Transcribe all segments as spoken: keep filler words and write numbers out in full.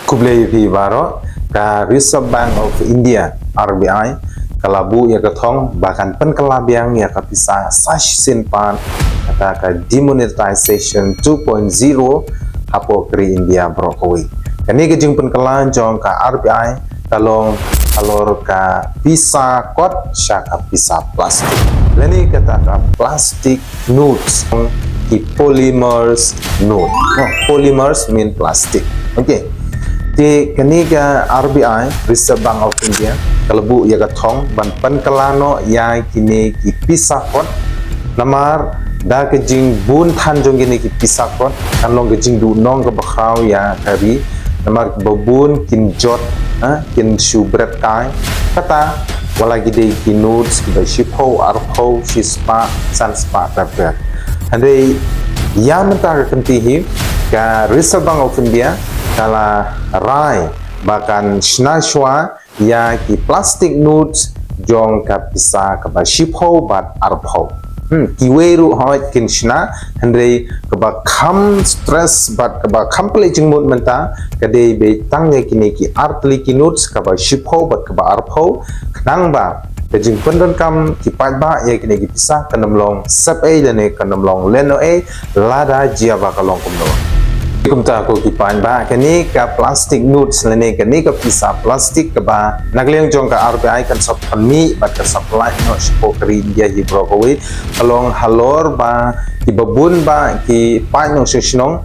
Khublei phi baroh. Ka Reserve Bank of India, R B I, ka la buh ïa ka thong ba kan pynkylla biang ïa ka pisa sa shisien pat, kata ka demonetization two point zero, hapoh ka ri India baroh kawei. Kane ka jingpynkylla jong ka R B I ka long halor ka pisa kot sha ka pisa plastik, lane kata ka plastik notes, ki polymers note. No, polymers mean plastic. Okay. Te kane ka R B I, Reserve Bank of India, ka la buh ïa ka thong ban pynkylla noh ïa kine ki pisa kot. Namar da ka jingbun than jong kine ki pisa kot kan long ka jingduhnong kaba khraw ïa ka ri. Namar ba bun kin jot, ha, kin shu bret kai. Kata wala ki dei ki notes kiba shiphew, arphew, shispah, sanspah, ter ter. Hynrei ïa mynta ka kynti hi, ka Reserve Bank of India ka la rai ba kan shna shuwa ïa ki plastic notes jong ka pisa kaba shiphew bad arphew. Hmm, kiwei ruh hooid kin shna, hynrei kaba kham stress bad kaba kham pynleit jingmut mynta ka dei ba tang ïa kine ki artylli ki notes, kaba shiphew bad kaba arphew, khnang ba ka jingpyndonkam ki paidbah ïa kine ki pisa kan ym long sepei lane kan ym long lehnohei lada jia ba ka long kumno. Kumta ko ki paidbah, kane ka plastic notes lane kane ka pisa plastik kaba na ka liang jong ka R B I kan sa pynmih bad kan sa pynlait noh shapoh ka ri India hi baroh kawei, ka long halor ba kiba bun ba ki paid nongshong shnong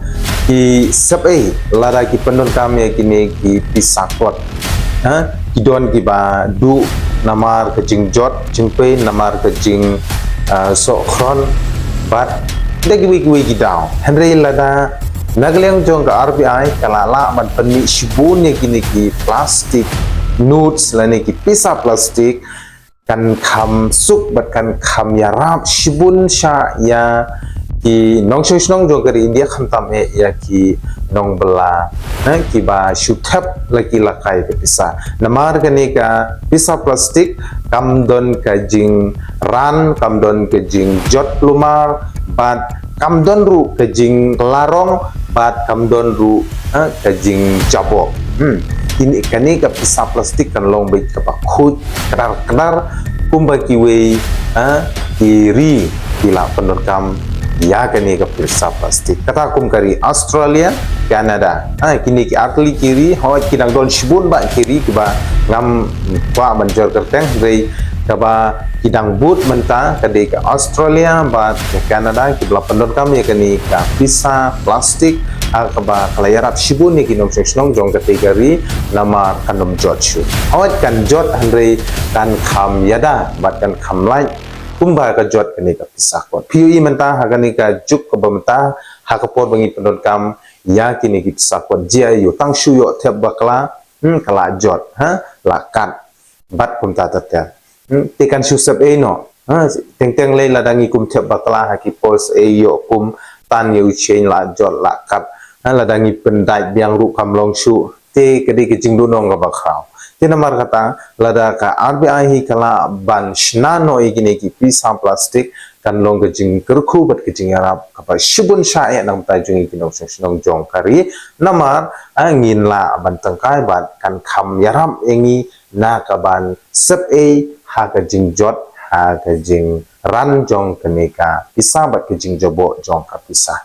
ki sepei lada ki pyndonkam ïa kine ki pisa kot. Ha, ki don kiba duh namar ka jingjot jingpei, namar ka jing, ah, sohkhron bad da kiwei kiwei ki daw. Hynrei lada na ka liang jong ka R B I ka la lah ban pynmih shibun ïa kine ki plastic notes lane ki pisa plastik, kan kham suk bad kan kham ïarap shibun sha ïa ki nongshong shnong jong ka ri India, khamtam eh ïa ki nongbylla, eh, kiba shu thep la ki la kai ka pisa. Namar kane ka pisa plastik kam don ka jingran, kam don ka jingjot kulmar, bad kam don ruh ka jinglarong, bad kam don ruh, eh, ka jingjaboh. Hmm. Kine, kane ka pisa plastik kan long beit kaba khuid kdar kdar kumba kiwei, eh, ki ri ki la pyndonkam ïa kane ka pisa plastik. Kata kum ka ri Australia, Canada. Eh, kine ki artylli ki ri, hooid ki dang don shibun bha ki ri kiba ngam kwah ban jor kyrteng, hynrei kaba ki dang bud mynta ka dei ka Australia bad ka Canada, kiba la pyndonkam ïa kane ka pisa plastik, ha kaba ka la ïarap shibun ïa ki nongshong shnong jong kata ka ri, namar kan ym jot shuh. Hooid kan jot hynrei kan kham ïada bad kan kham lait kumba ka jot kane ka pisa kot. Phi ïohi mynta ha kane ka juk kaba mynta, ha ka por ba ngi pyndonkam ïa kine ki pisa kot, jia ïoh tang shu ïoh thep bakla, hmm, ka la jot, ha, la kat. Bad kumta ter ter. Hmm, te kan shu sepei noh. Ha, teng teng lei lada ngi kum thep bakla ha ki por sepei ïoh kum tan ïa u shane la jot la kat. Ha, lada ngi pyndait biang ruh kam long shuh. Te ka dei ka jingduhnong kaba khraw. Te namar kata lada ka R B I hi ka lah ban shna noh ïa kine ki pisa plastik kan long ka jingkyrkhu bad ka jingïarap kaba shibun sha eh na ka bynta jong ngi ki nongshong shnong jong ka ri. Namar, ah, ngin lah ban tyngkai bad kan kham ïarap ïa ngi na ka ban sepei ha ka jingjot, ha ka jingran jong kane ka pisa bad ka jingjaboh jong ka pisa.